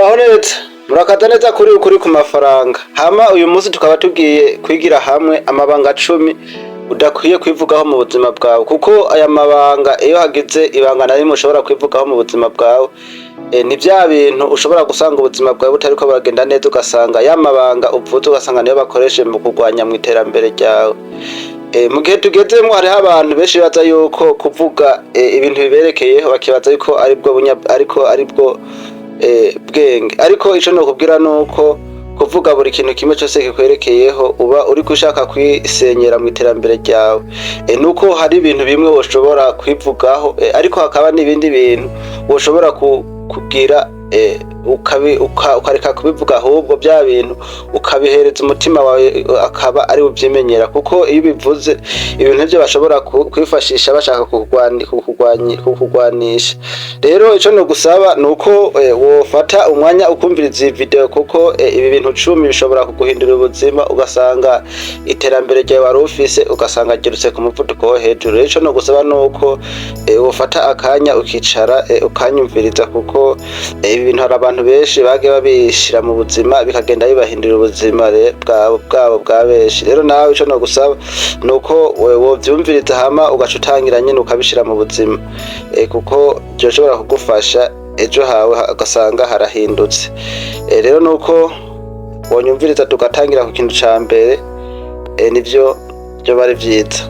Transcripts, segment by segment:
Muraho neza, murakaza neza kuri Ukuri ku Mafaranga. Hama uyu munsi tukaba tugiye kwigira hamwe amabanga 10 udakwiye kwivugaho mu buzima bwawe, kuko aya mabanga, iyo hagize ibanga na rimwe ushobora kwivugaho mu buzima bwawe, ni vya bintu ushobora gusanga ubuzima bwawe butariko buragenda neza, ugasanga ya mabanga uvuze, ugasanga niyo bakoresheje mu kurwanya mu iterambere ryawe. Mu gihe tugezemwo, hariho abantu benshi bibaza yuko kuvuga ibintu biberekeyeho, bakibaza yuko aribwo bunya, ariko aribwo bwenge. Ariko ico nokubwira nuko kuvuga buri kintu kimwe cose kikwerekeyeho, uba uriko ushaka kwisenyera mu iterambere ryawe. Nuko hari ibintu bimwe woshobora kwivugaho, ariko hakaba n'ibindi bintu woshobora kugira ukareka kubivuga, ahubwo bya bintu ukabihereza umutima wawe, akaba ari buvyimenyera. Kuko iyo ubivuze, ibintu vyo bashobora kwifashisha bashaka kukugwanisha. Rero ico nogusaba nuko wofata umwanya ukumviriza iyi video, kuko ibi bintu 10 bishobora kuguhindura ubuzima, ugasanga iterambere ryawe wari ufise ugasanga ryirutse ku muvuduko wo hejuru. Rero ico nogusaba nuko wofata akanya ukicara, ukanyumviriza, kuko ibi bintu hari abantu benshi bagiye babishira mu buzima, bikagenda bibahindura ubuzima bwabo bwa benshi. Rero nawe ico nogusaba nuko wovyumviriza, hama ugaca utangira nyene ukabishira mu buzima, kuko vyoshobora kugufasha ejo hawe ugasanga harahindutse. Rero nuko wonyumviriza tugatangira ku kintu ca mbere, nivyo vyoba ari vyiza.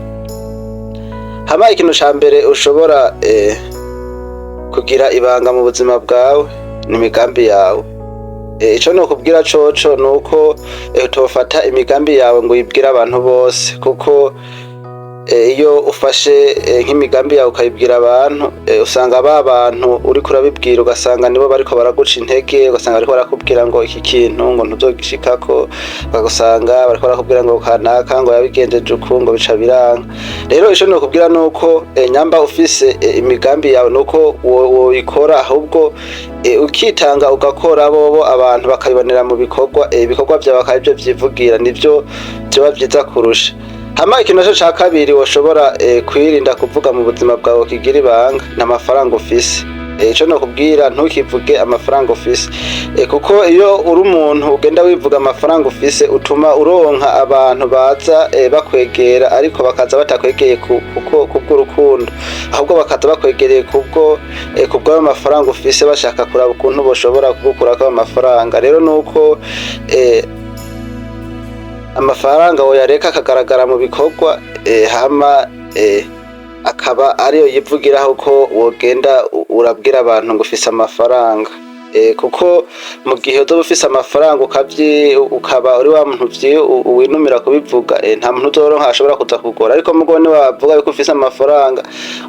Hama ikintu ca mbere ushobora kugira ibanga mu buzima bwawe ni imigambi yawe. Ico nokubwira coco nuko utofata imigambi yawe ngo uyibwire abantu bose, kuko iyo ufashe nk'imigambi yawe ukayibwira abantu, usanga ba bantu uriko urabibwira, ugasanga nibo bariko baraguca intege, ugasanga bariko barakubwira ngo iki kintu ngo ntuzogishikako, ugasanga bariko barakubwira ngo kanaka ngo yabigenjeje uku, ngo bica biranka. Rero ico nokubwira nuko nyamba ufise imigambi yawe, nuko woyikora, ahubwo ukitanga ugakora, bobo abantu bakabibonera mu bikorwa, ibikorwa vyawe akaba arivyo vyivugira, nivyo vyoba vyiza kurusha. Hama ikintu naco ca kabiri woshobora kwirinda kuvuga mu buzima bwawe kigira ibanga ni amafaranga ufise. Ico nokubwira, ntukivuge amafaranga ufise, kuko iyo uri umuntu ugenda wivuga amafaranga ufise, utuma uronka abantu baza bakwegera, ariko bakaza batakwegeye kuko kubw'urukundo, ahubwo bakaza bakwegereye kubw'ayo mafaranga ufise, bashaka kuraba ukuntu boshobora kugukurako ayo mafaranga. Rero nuko amafaranga woyareka akagaragara mu bikorwa, hama akaba ariyo yivugiraho, ko wogenda urabwira abantu ngo ufise amafaranga. Kuko mu gihe uzoba ufise amafaranga, ukaba uri wa muntu winumira kubivuga, nta muntu uzoronka ashobora kuza kugora. Ariko mugo niwavuga yuko ufise amafaranga,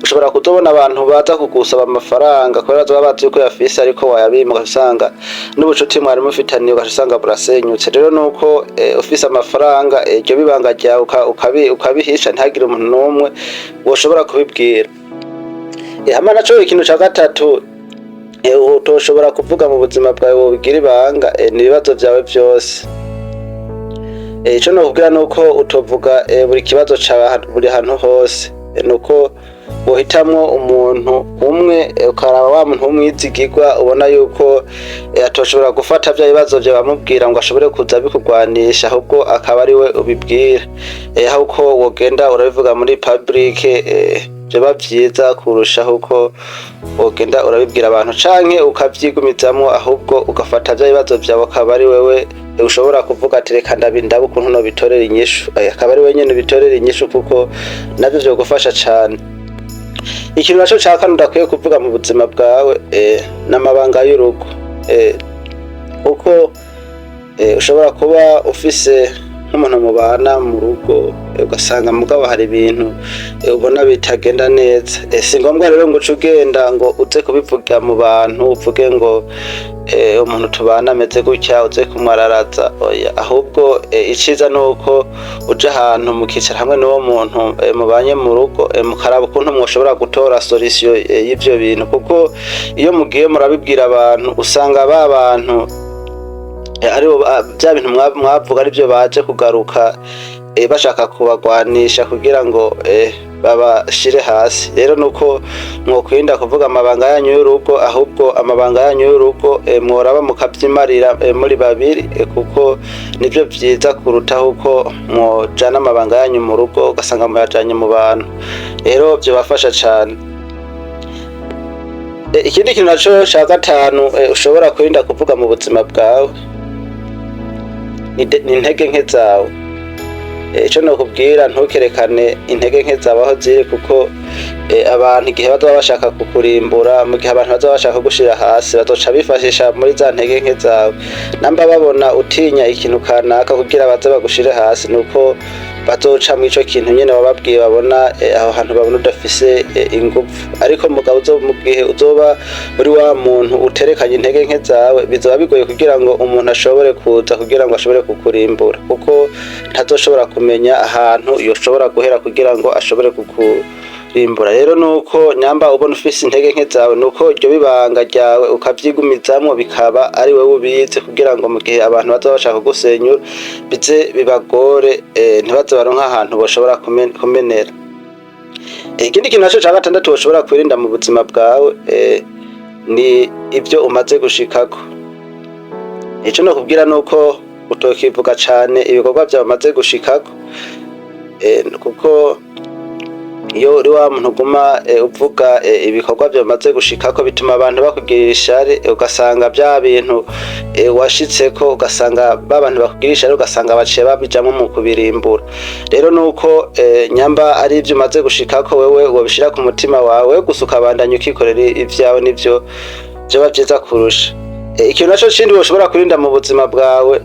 ushobora kuzobona abantu baza kugusaba amafaranga, kubera bazoba bazi yuko uyafise, ariko wayabima, ugasanga n'ubucuti mwari mufitaniye ugaca usanga burasenyutse. Rero nuko ufise amafaranga, iryo bibanga ryawe ukabihisha, ntihagire umuntu n'umwe woshobora kubibwira. Hama naco ikintu ca gatatu utoshobora kuvuga mu buzima bwawe wobigira ibanga, ni ibibazo vyawe vyose. Ico nokubwira nuko utovuga buri kibazo cawe buri hantu hose. Nuko wohitamwo umuntu umwe, ukaraba wa muntu w'umwizigirwa, ubona yuko atoshobora gufata vya bibazo vyawe bamubwira ngo ashobore kuza bikugwanisha, ahubwo akaba ari we ubibwira. Aho uko wogenda urabivuga muri public, vyoba vyiza kurushaho uko wogenda urabibwira abantu, canke ukavyigumizamwo, ahubwo ugafata vya bibazo vyawe, akaba ari wewe ushobora kuvuga ati: "Reka ndabe ukuntu nobitorera inyishu," akaba ari we nyene ubitorera inyishu, kuko navyo vyogufasha cane. Ikintu naco ca kane udakwiye kuvuga mu buzima bwawe, n'amabanga y'urugo, kuko ushobora kuba ufise nk'umuntu mubana mu rugo, ugasanga mugabo hari ibintu ubona bitagenda neza. Si ngombwa rero ngo uce ugenda ngo uze kubivuga mu bantu, uvuge ngo umuntu tubana ameze gutya, uze kumwararaza. Oya, ahubwo iciza nuko uja ahantu mukicara hamwe n'uwo muntu mubanye mu rugo, mukaraba ukuntu mwoshobora gutora solution y'ivyo bintu. Kuko iyo mugiye murabibwira abantu, usanga ba bantu aribo bya bintu mwavuga arivyo baje kugaruka. bashaka kubagwanisha kugira ngo babashire hasi. Rero nuko mwokwirinda kuvuga amabanga yanyu y'urugo, ahubwo amabanga yanyu y'urugo mworaba mukavyimarira muri babiri, kuko nivyo vyiza kuruta uko mwojana amabanga yanyu mu rugo ugasanga muyajanye mu bantu. Rero vyobafasha cane. Ikindi kintu naco ca gatanu ushobora kwirinda kuvuga mu buzima bwawe ni intege nke zawe. Ico nokubwira, ntukerekane intege nke zawe aho ziri, kuko abantu igihe bazoba bashaka kukurimbura, mu gihe abantu bazoba bashaka kugushira hasi, bazoca bifashisha muri za ntege nke zawe. Namba babona utinya ikintu kanaka kugira baze bagushire hasi, nuko bazoca mw'ico kintu nyene wababwiye babona, aho hantu babona udafise inguvu. Ariko mugabo mu gihe uzoba uri wa muntu uterekanye intege nke zawe, bizoba bigoye kugira ngo umuntu ashobore kuza kugira ngo ashobore kukurimbura, kuko ntazoshobora kumenya ahantu yoshobora guhera kugira ngo ashobore kukurimbura. Rero nuko nyamba ubona ufise intege nke zawe, nuko iryo bibanga ryawe ukavyigumizamwo, bikaba ari wewe ubizi, kugira ngo mu gihe abantu bazoba bashaka kugusenyura bize bibagore, ntibaze baronke ahantu boshobora kumenera. Ikindi kintu naco ca gatandatu woshobora kwirinda mu buzima bwawe ni ivyo umaze gushikako. Ico nokubwira nuko utokivuga cane ibikorwa vyawe umaze gushikako, kuko iyo uri wa muntu uguma uvuga ibikorwa vyawe umaze gushikako, bituma abantu bakugirira ishari, ugasanga vya bintu washitseko, ugasanga ba bantu bakugirira ishari, ugasanga baciye babijamwo mu kubirimbura. Rero nuko nyamba ari ivyo umaze gushikako, wewe wobishira ku mutima wawe gusa, ukabandanya ukikorera ivyawe, nivyo vyoba vyiza kurusha. Ikintu naco cindi woshobora kwirinda mu buzima bwawe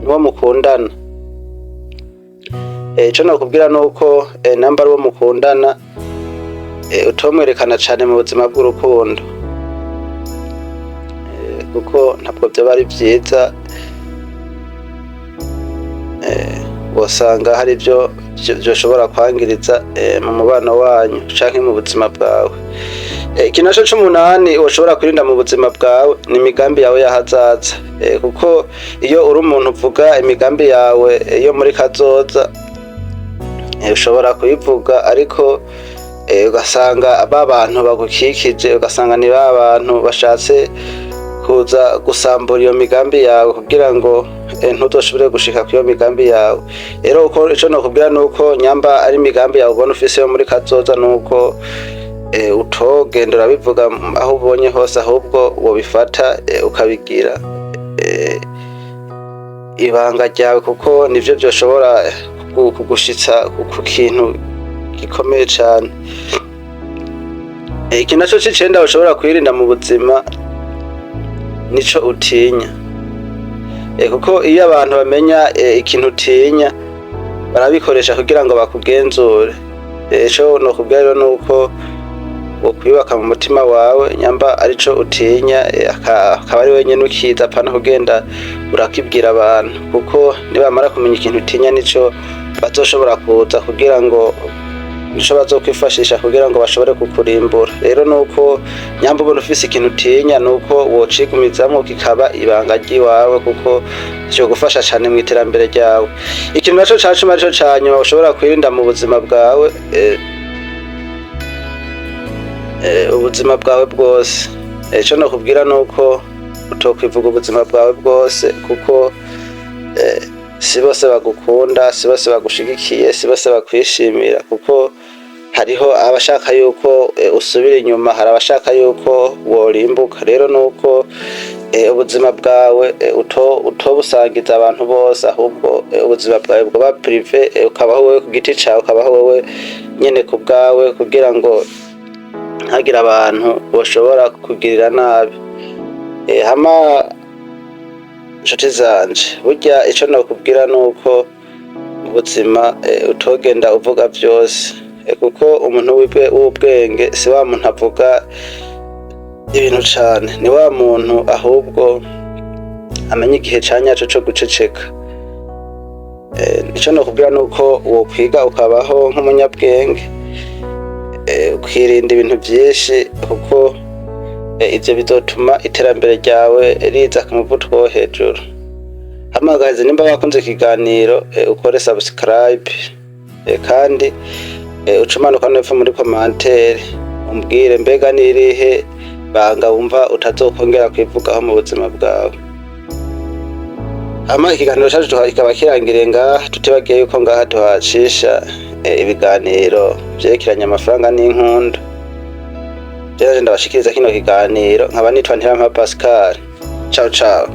nuwo mukundana. Ico nokubwira nuko namba ari uwo mukundana, utomwerekana cane mu buzima bw'urukundo, kuko ntabwo vyoba ari vyiza. Wosanga hari ivyo vyoshobora kwangiriza mu mubano wanyu canke mu buzima bwawe. Ikintu naco c'umunani woshobora kwirinda mu buzima bwawe ni imigambi yawe y'ahazaza, kuko iyo uri umuntu uvuga imigambi yawe yo muri kazoza, ushobora kuyivuga, ariko ugasanga ba bantu bagukikije, ugasanga ni ba bantu bashatse kuza gusambura iyo migambi yawe kugira ngo ntuzoshobore gushika kw'iyo migambi yawe. Rero uko ico nokubwira nuko nyamba ari imigambi yawe ubona ufise yo muri kazoza, nuko utogenda urabivuga aho ubonye hose, ahubwo wobifata ukabigira ibanga ryawe, kuko nivyo vyoshobora kugushitsa ku kintu gikomeye cane. Iki naco c'icenda ushobora kwirinda mu buzima nico utinya, kuko iyo abantu bamenya ikintu utinya, barabikoresha kugira ngo bakugenzure. Ico nokubwira rero nuko wokwiyubaka mu mutima wawe, nyamba arico utinya, akaba ari wenyene ukizi, apana kugenda urakibwira abantu, kuko nibamara kumenya ikintu utinya, nico bazoshobora kuza kugira ngo nico bazokwifashisha kugira ngo bashobore kukurimbura. Rero nuko nyamba ubona ufise ikintu utinya, nuko wocigumizamwo kikaba ibanga ry'iwawe, kuko vyogufasha cane mw'iterambere ryawe. Ikintu naco ca cumi, arico ca nyuma ushobora kwirinda mu buzima bwawe, ubuzima bwawe bwose. Ico nokubwira nuko utokwivuga ubuzima bwawe bwose, kuko si bose bagukunda, si bose bagushigikiye, si bose bakwishimira, kuko hariho abashaka yuko usubira inyuma, hari abashaka yuko worimbuka. Rero nuko ubuzima bwawe utobusangiza abantu bose, ahubwo ubuzima bwawe bwoba privé, ukabaho wewe ku giti cawe, ukabaho wewe nyene ku bwawe, kugira ngo ntihagire abantu boshobora kukugirira nabi. Hama nshuti zanje, burya ico nokubwira nuko mu buzima utogenda uvuga vyose, kuko umuntu w'ubwenge si wa muntu avuga ibintu cane, ni wa muntu ahubwo amenya igihe ca nyaco co guceceka. Ico nokubwira nuko wokwiga ukabaho nk'umunyabwenge, ukirinda ibintu vyinshi, kuko ivyo bizotuma iterambere ryawe riza ku muvuduko wo hejuru. Hamagaze nimba wakunze ikiganiro, ukore subscribe, kandi uce umanuka no hepfo muri commentaire umbwire mbega nirihe banga wumva utazokongera kwivugaho mu buzima bwawe. Hama ikiganiro cacu kikaba kirangiriye ngaha, tutibagiye yuko ngaha tuhacisha ibiganiro vyerekeranye amafaranga n'inkundo. Jewe ndabashikiriza kino kiganiro nkaba nitwa Ntirampa Pascal. Ciao ciao.